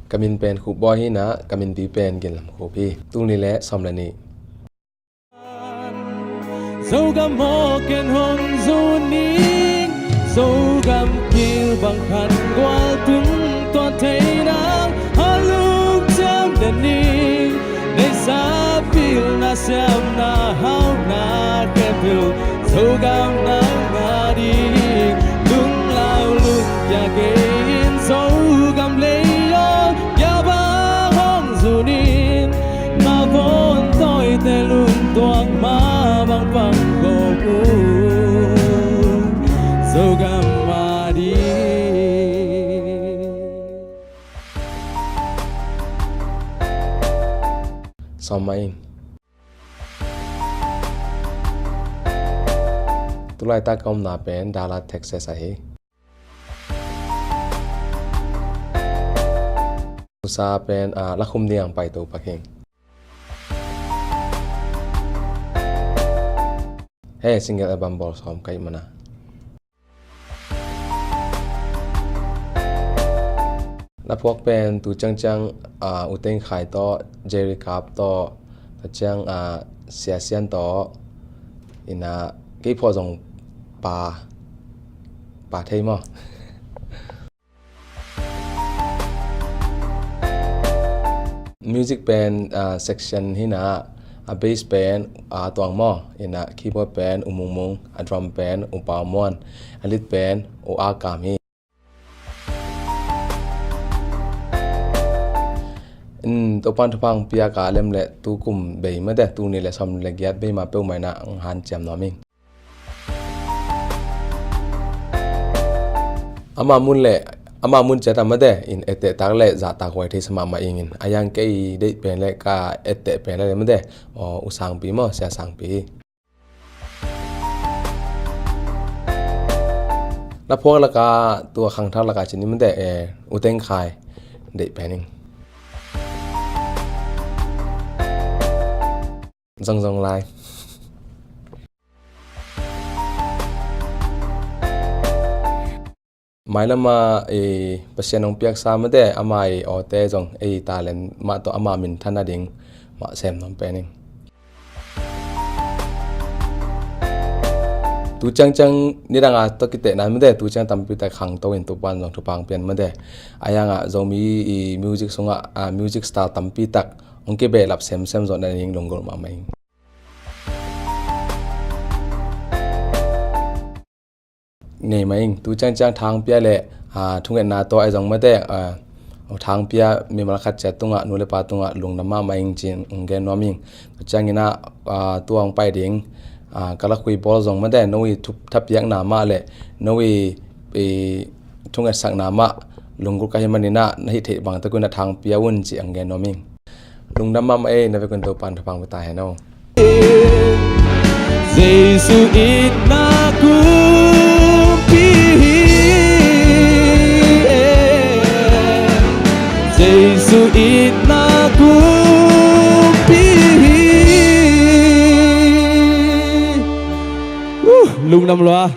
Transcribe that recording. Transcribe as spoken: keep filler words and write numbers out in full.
Ka min pen Khup Bawi hi-in ah, ka minpi pen Gin Lam Khup hi. Tul nih le sawm le nih. Zogam mawk in hong zu ning, Zogam kilbang khan gual tung tuan thei nang, a lungtang den ning, neihsa pilna siamna hauhna khempeuh Zogam nang a ding, lunglau lungkia kei in Zogam lei aw, kia bang hong zu ning, mavon tawite lungtuak mah bang pang ko uh, Zogam a ding. Sawm mah ing. Tulaitak ka omna pen Dallas, Texas ahi. Nusa pen, ah, lakhum ding ang paito pak ing. He, single album bawl sawm ka hih mana. Na phuak pen tu ciangciang, ah, U Teng Khai tawh, Jerry Kap tawh, tua ciang, ah, Sia Sian tawh, in ah, kei phuak zong pa, pa thei maw. Music pen, ah, section hi-in ah, a bass pen, ah, Tuang maw, in ah, keyboard pen U Mung Mung, a drum pen U Pau Muan, a lead pen U A Kam hi. In, Topa'n thupha piak a lem leh tu kum bei mate, tul nih le sawm le giat bei mah peuhmah in ah hanciam nuam ing. Ama mun le, ama mun ciat a mate, in etteh tak le zahtak huai thei sa mahmah ing in. A yang kei deih pen le ka etteh pen le mate, aw, U Sangpi maw, Sia Sangpi. Na phuak laka, tua khangthak laka cin ni mate, eh, U Teng Khai deih pen ing. Zongzong lai. Mailam ah, eh, Pasian hong piaksa mate, ama i awte zong, ei talent mah tawh ama minthan a ding mah sem nuam pen ing. Tu ciangciang nidang a tawh kitehna mate, tu ciang tampi tak khangto in Topa'n zong thupha piak mate. A yang ah Zomi i music sungah, ah, music style tampi tak hong kibehlap semsem zawh nading lunggulh mahmah ing. Nei mah ing, tu ciangciang thangpia le, ah, thungetna tawh ahi zong mate, ah, thangpia mimal khat ciat tungah, nu le pa tungah lungdam mahmah ing ci-in hong gen nuam ing. Tu ciangin ah, ah, tua hong pai ding, ah, ka lakhui bawl zong mate, no i thup thapiakna mah le no i, i thungetsakna mah lunggulh ka hih manin ah, na hih theih bang tak un ah thangpia un ci-in hong gen nuam ing. Lungdam mahmah ei, na vekun Topa'n thupha pia ta hen aw. Jesu itna kumpi hi, Jesu itna kumpi hi. Uh, lungdam lua.